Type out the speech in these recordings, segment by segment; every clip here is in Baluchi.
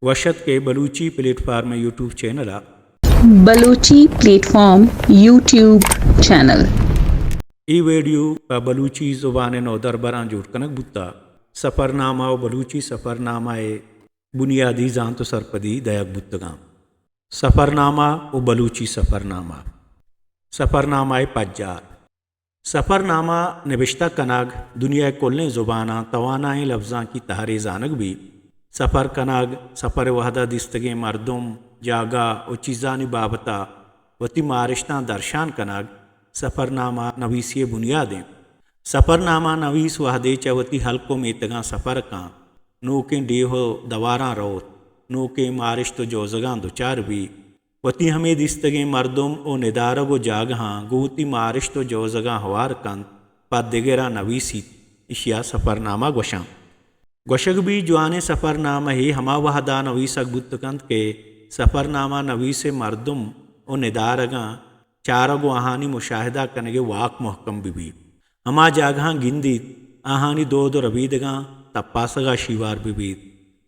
وش اتک ئے Balochi platform YouTube channel ءَ۔ Balochi platform YouTube channel. اے ویڈیو پہ بلوچی زبان ءِ نودربراں جوڑ کنگ بوتگ۔ سفرنامہ ءُ بلوچی سفرنامہ ءِ بنیادی زانت ءُ سرپدی دئیگ بوتگ اَنت۔ سفرنامہ ءُ بلوچی سفرنامہ۔ سفرنامہ ءِ پجار۔ سفرنامہ نبشتہ کنگ دنیا ءِ کلیں زباناں توانائیں لبزانکی تہرے زانگ بیت۔ سفر کنگ، سفر ءِ وہدا دیستگیں مردم، جاگہ ءُ چیزانی بابت ءَ وتی مارشتاں درشان کنگ سفرنامہ نویسی ءِ بنیاد اِنت۔ سفرنامہ نویس وہدے چہ وتی ہلک ءُ میتگاں سفر کنت، نوکیں ڈیھ ءُ دواراں روت، نوکیں مارشت ءُ جوزگاں دچار بیت، وتی ہمے دیستگیں مردم ءُ ندارگ ءُ جاگہاں گوں وتی مارشت ءُ جوزگاں ہوار کنت، پہ دگراں نویسیت، ایشی ءَ سفرنامہ گوش اَنت۔ گوشگ بیت، جوانیں سفرنامہے ہما وہدا نویسگ بوت کنت کہ سفرنامہ نویس ءِ مردم ءُ ندارگاں چارگ ءُ آہانی مشاہدہ کنگ ءِ واک مہکم بہ بیت۔ ہما جاگہاں گندیت، آہانی دود ءُ ربیدگاں تپاسگ ءَ شیوار بہ بیت۔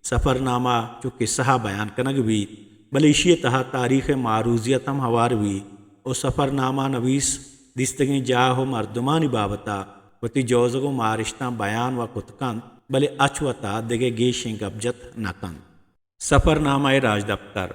سفرنامہ چو کسہ ءَ بیان کنگ بیت، بلے ایشی ءِ تہا تاریخ ءِ معروضیت ہم ہوار بیت ءُ سفرنامہ نویس دیستگیں جاہ ءُ مردمانی بابت ءَ وتی جوزگ ءُ مارشتاں بیان وَ کت کنت، بلے اچ وت ءَ دگہ گیشیں گپ جت نہ کنت۔ سفرنامہ ءِ راجدپتر۔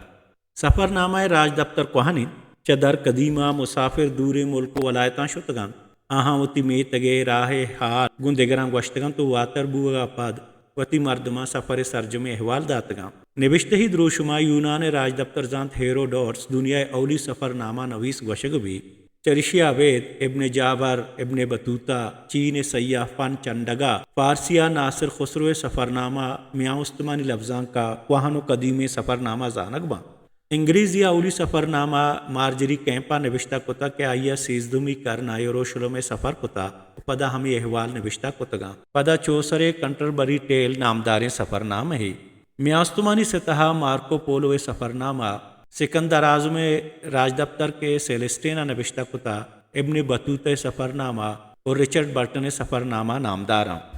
سفرنامہ ءِ راجدپتر کوہن اِنت۔ چہ در قدیم ءَ مسافر دوریں ملک ءُ ولایتاں شتگ اَنت۔ آہاں وتی میتگ ءِ راہ ءِ ہال گوں دگراں گوشتگ اَنت ءُ واتر بوگ ءَ پد وتی مردماں سفر ءِ سرجمیں احوال داتگ اَنت۔ نبشتہی دروشم ءَ یونان ءِ راجدپتر زانت ہیروڈوٹس دنیا ءِ اولی سفرنامہ نویس گوشگ بیت۔ چریشی ءَ ابید ابن جابر، ابن بطوطہ، چین ءِ سیاہ فن چنڈگا، فارسی ءَ ناصر خسرو ءِ سفرنامہ میان استمانی لبزانک ءَ کوہن ءُ قدیمیں سفرنامہ زانگ بنت۔ انگریزی ءَ اولی سفرنامہ مارجری کیمپ ءَ نبشتہ کتگ کہ آئی ءَ سیزدہمی کرن ءَ یروشلم ءَ سفر کتگ ءُ پدا ہمے احوال نبشتہ کتگ اَنت۔ پدا چوسر ءِ کنٹربری ٹیل نامداریں سفرنامہے۔ میان استمانی سطح ءَ مارکو پولو ءِ سفرنامہ، سکندر اعظم ءِ راجدپتر کہ سیلسٹین ءَ نبشتہ کتگ، ابن بطوطہ ءِ سفرنامہ ءُ رچرڈ برٹن ءِ سفرنامہ نامدار اَنت۔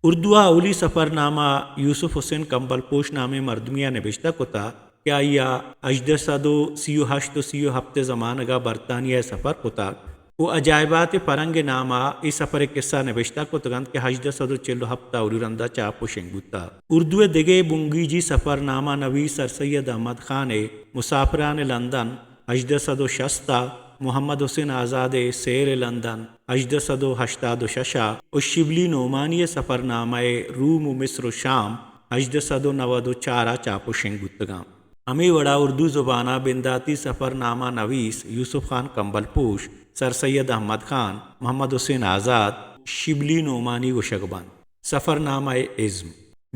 اردو ءَ اولی سفرنامہ یوسف حسین کمبل پوش نامیں مردمے ءَ نبشتہ کتگ کہ آئی ءَ ہژدہ سد ءُ سی ءُ ہشت ءُ سی ءُ ہپت ءِ زمانگ ءَ برطانیہ ءَ سفر کتگ ءُ عجائبات فرنگ ءِ نام ءَ اے سفر ءِ کسہ نبشتہ کتگ اَنت کہ ہژدہ سد ءُ چل ءُ ہپت ءَ اولی رند ءَ چاپ ءُ شنگ بوتگ۔ اردو ءِ دگہ بنگیجی سفرنامہ نویس سر سید احمد خان ءِ مسافران لندن ہژدہ سد ءُ شست ءَ، محمد حسین آزاد ءِ سیر لندن ہژدہ سد ءُ ہشتاد ءُ شش ءَ ءُ شبلی نعمانی ءِ سفرنامہ روم ءُ مصر ءُ شام ہژدہ سد ءُ نود ءُ چار ءَ چاپ ءُ شنگ بوتگ اَنت۔ ہمے وڑا اردو زبان ءَ بنداتی سفرنامہ نویس یوسف خان کمبل پوش، سر سید احمد خان، محمد حسین آزاد، شبلی نعمانی گوشگ بنت۔ سفرنامہ ءِ ازم۔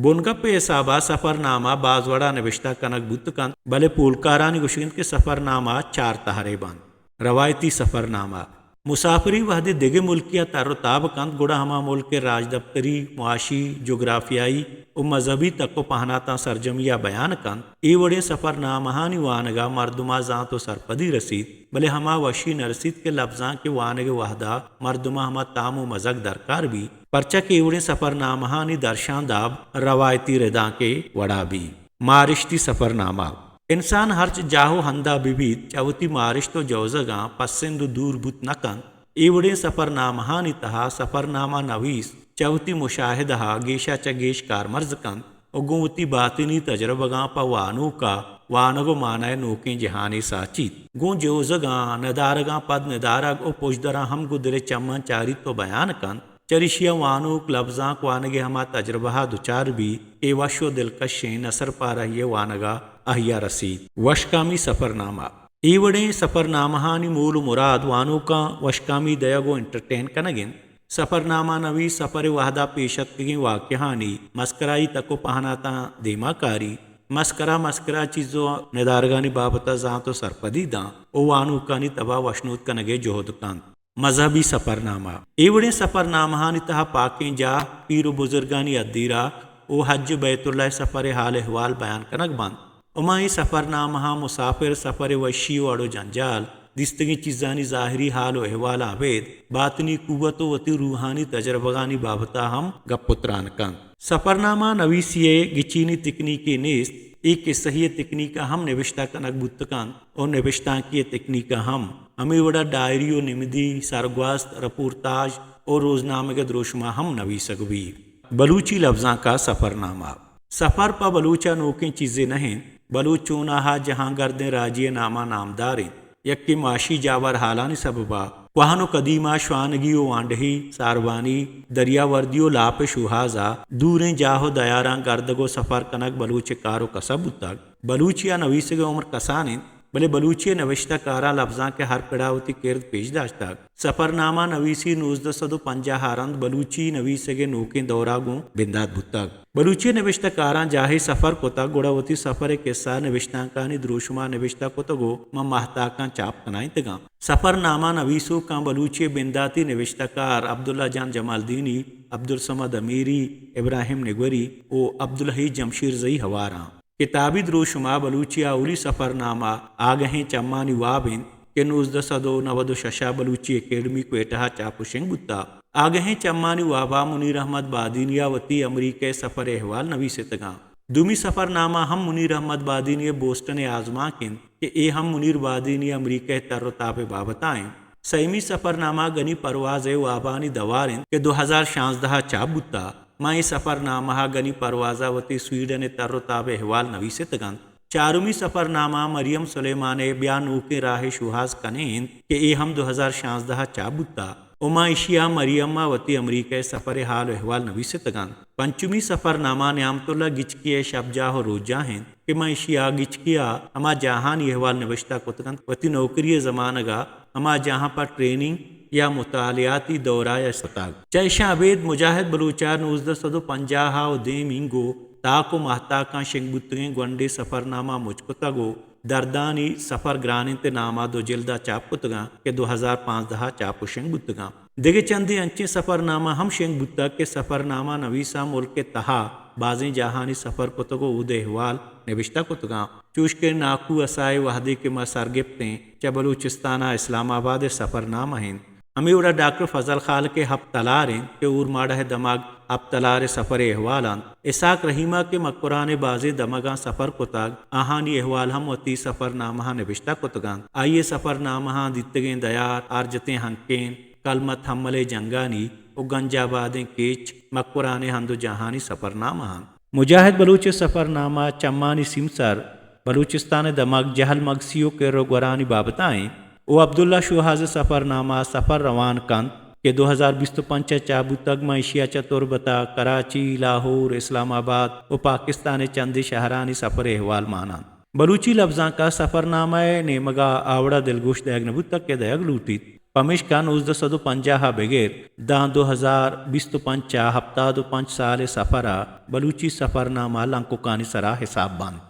بنگپ ءِ حساب ءَ سفرنامہ باز وڑا نبشتہ کنگ بوت کنت، بلے پولکارانی گوشگ اِنت کہ سفرنامہ چار تہرے بنت۔ روایتی سفرنامہ۔ مسافرے وہدے دگہ ملکے ءَ تر ءُ تاب کنت، گڑا ہما ملک ءِ راجدپتری، معاشی، جغرافیائی ءُ مذہبی تک ءُ پہناتاں سرجمی ءَ بیان کنت۔ اے وڑیں سفرنامہانی وانگ ءَ مردم ءَ زانت ءُ سرپدی رسیت، بلے ہما وشی نہ رسیت کہ لبزانک ءِ وانگ ءِ وہد ءَ مردم ءَ ہما تام ءُ مزگ درکار بیت، پرچا کہ اے وڑیں سفرنامہانی درشان داب روایتی ردانک ءِ وڑا بیت۔ مارشتی سفرنامہ۔ انسان ہرچ جاہ ءُ ہند ءَ بہ بیت، چہ وتی مارشت ءُ جوزگاں پسند ءُ دور بوت نہ کنت۔ اے وڑیں سفرنامہانی تہا سفرنامہ نویس چہ وتی مشاہدہ ءَ گیش ءَ چہ گیش کارمرز کنت ءُ گوں وتی باطنی تجربگاں پہ وانوک ءَ وانگ ءُ مانا ءِ نوکیں جہانے ساچیت۔ گوں جوزگاں، ندارگاں پد ندارگ ءُ پژدراں ہم گوں دل ءِ چماں چاریت ءُ بیان کنت۔ چریشی ءَ وانوک لبزانک وانگ ءِ ہما تجربہ ءَ دچار بیت کہ وش ءُ دلکشیں نثر پارہی ءِ وانگ ءَ آہی ءَ رسیت۔ وشکامی سفرنامہ۔ اے وڑیں سفرنامہانی مول ءُ مراد وانوکاں وشکامی دئیگ ءُ انٹرٹین کنگ اِنت۔ سفرنامہ نویس سفر ءِ وہد ءَ پیش اتکگیں واقعہانی مسکرائی تک ءُ پہناتاں دیما کاری، مسکرا مسکرا چیز ءُ ندارگانی بابت ءَ زانت ءُ سرپدی داں ءُ وانوکانی تب ءَ وشنود کنگ ءِ جہد کنت۔ مذہبی سفرنامہ۔ اے وڑیں سفرنامہانی تہا پاکیں جاہ، پیر ءُ بزرگانی ادیرہ ءُ حج ءُ بیت اللہ ءِ سفر ءِ حال احوال بیان کنگ بنت۔ ہما اے سفرنامہاں مسافر سفر ءِ وشی ءُ اڑ ءُ جنجال، دیستگیں چیزانی ظاہری حال ءُ احوالاں ابید باطنی قوت ءُ وتی روحانی تجربگانی بابت ءَ ہم گپ ءُ تران کنت۔ سفرنامہ نویسی ءِ گچینی تکنیکے نیست، اے کسہی ءِ تکنیک ءَ ہم نبشتہ کنگ بوت کنت ءُ نبشتانکی ءِ تکنیک ءَ ہم۔ ہمے وڑا ڈائری ءُ نمدی، سرگوست، رپورتاژ ءُ روزنامگ ءِ دروشم ءَ ہم نویسگ بیت۔ بلوچی لبزانک ءِ سفرنامہ۔ سفر پہ بلوچ ءَ نوکیں چیزے نہ انت۔ بلوچ چوناہا جہانگردیں راجے ءِ نام ءَ نامدار انت۔ یکے معاشی جاور حالانی سبب ءَ، کوہن ءُ قدیم ءَ شوانگی ءُ وانڈہی، ساربانی، دریاوردی ءُ لاپ ءِ شوہاز ءَ دوریں جاہ ءُ دیاراں گردگ ءُ سفر کنگ بلوچ ءِ کار ءُ کسب بوتگ۔ بلوچی ءِ نویسگ ءِ عمر کسان انت، بلے بلوچی ءِ نبشتہ کاراں لبزانک ءِ ہر پڑ ءَ وتی کرد پیش داشتگ۔ سفرنامہ نویسی نوزدہ سد ءُ پنجاہ ءَ رند بلوچی نویسگ ءِ نوکیں دور ءَ گوں بندات بوتگ۔ بلوچی نبشتہ کاراں جاہے سفر کتگ، گڑا وتی سفر ءِ کسہ نبشتانکانی دروشم ءَ نبشتہ کتگ ءُ ماں ماہتاکاں چاپ کنائینتگاں۔ سفرنامہ نویسوکاں بلوچی بنداتی نبشتہ کار عبداللہ جان جمالدینی، عبدالصمد امیری، ابراہیم نگوری ءُ عبدالحی جمشیرزئی ہوار آں۔ کتابی دروشم ءَ بلوچی ءِ اولی سفرنامہ آگہیں چمانی واب انت کہ نوزدہ سد ءُ نود ءُ شش ءَ بلوچی اکیڈمی کوئٹہ ءَ چاپ ءُ شنگ بوتہ۔ آگہیں چمانی واب ءَ منیر احمد بادینی ءَ وتی امریکہ ءِ سفر ءِ احوال نویستگاں۔ دومی سفرنامہ ہم منیر احمد بادینی ءِ بوسٹن ءِ آزمانک انت کہ اے ہم منیر بادینی ءِ امریکہ ءِ تر ءُ تاب ءِ بابت ءَ انت۔ سیمی سفرنامہ گنی پرواز ءِ وابانی دوار انت کہ دو ہزار شانزدہ ءَ چاپ بوتہ۔ ماں اے سفرنامہ ءَ گنی پرواز ءَ وتی سویڈن ءِ تر ءُ تاب ءِ احوال نویستگ انت۔ چارمی سفرنامہ مریم سلیمان ءِ بیا نوکیں راہے شوہاز کنیں انت کہ اے ہم دو ہزار شانزدہ ءَ چاپ بوتہ ءُ ماں ایشی ءَ مریم ءَ وتی امریکہ ءِ سفر ءِ حال ءُ احوال نویستگ انت۔ پنچمی سفرنامہ نعمت اللہ گچکی ءِ شپ جاہ ءُ روچ جاہ انت کہ ماں ایشی ءَ گچکی ءَ ہما جاہانی احوال نبشتہ کتگ انت، وتی نوکری ءِ زمانگ ءَ ہما جاہاں پہ ٹریننگ یا مطالعاتی دورہ ءَ استگ۔ چہ ایشاں ابید مجاہد بلوچ ءَ نوزدہ سد ءُ پنجاہ ءَ دیم اینگو تاک ءُ ماہتاکاں شنگ بوتگیں گونڈیں سفرنامہ مچ کتگ ءُ دردانی سفر گران انت نام ءَ دو جلد ءَ چاپ کتگاں کہ دو ہزار پانزدہ ءَ چاپ ءُ شنگ بوتگاں۔ دگہ چندے انچیں سفرنامہ ہم شنگ بوتگ کہ سفرنامہ نویساں ملک ءِ تہا بازیں جاہانی سفر کتگ ءُ اود ءِ احوال نبشتہ کتگاں۔ چوش کہ ناکو اسا ءِ وہدے کہ ما سرگپتیں چہ بلوچستان ءَ اسلام آباد ءِ سفرنامہ انت۔ ہمے وڑا ڈاکٹر فضل خالق ءِ ہپت تلار انت کہ اورماڑہ ءِ دمگ ہپت تلار ءِ سفر ءِ احوال انت۔ اسحاق رحیم ءَ کہ مکران ءِ بازیں دمگاں سفر کتگ، آہانی احوال ہم وتی سفرنامہاں نبشتہ کتگ انت۔ آئی ءِ سفرنامہاں دیتگیں دیار، آرجتیں ہنکین، کلمت حمل ءِ جنگانی ءُ گنج آبادیں کیچ، مکران ءِ ہند ءُ جاہانی سفرنامہ انت۔ مجاہد بلوچ ءِ سفرنامہ چمانی سیمسر، بلوچستان ءِ دمگ جہل مگسی ءُ کر ءُ گورانی بابت ءَ انت ءُ عبداللہ شوہاز ءِ سفرنامہ سفر روان کنت کہ دو ہزار بیست ءُ پنچ ءَ چاپ بوتگ۔ ماں ایشی ءَ چہ تربت ءَ کراچی، لاہور، اسلام آباد ءُ پاکستان ءِ چندے شہرانی سفر ءِ احوال مان انت۔ بلوچی لبزانک ءَ سفرنامہ ءِ نیمگ ءَ آ وڑا دلگوش دئیگ نہ بوتگ کہ دئیگ لوٹیت۔ پمیشکا نوزدہ سد ءُ پنجاہ ءَ بگر داں دو ہزار بیست ءُ پنچ ءَ ہپتاد ءُ پنچ سال ءِ سفر ءَ بلوچی سفرنامہ لنککانی سرا حساب بنت۔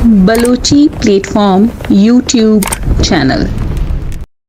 Balochi platform YouTube channel.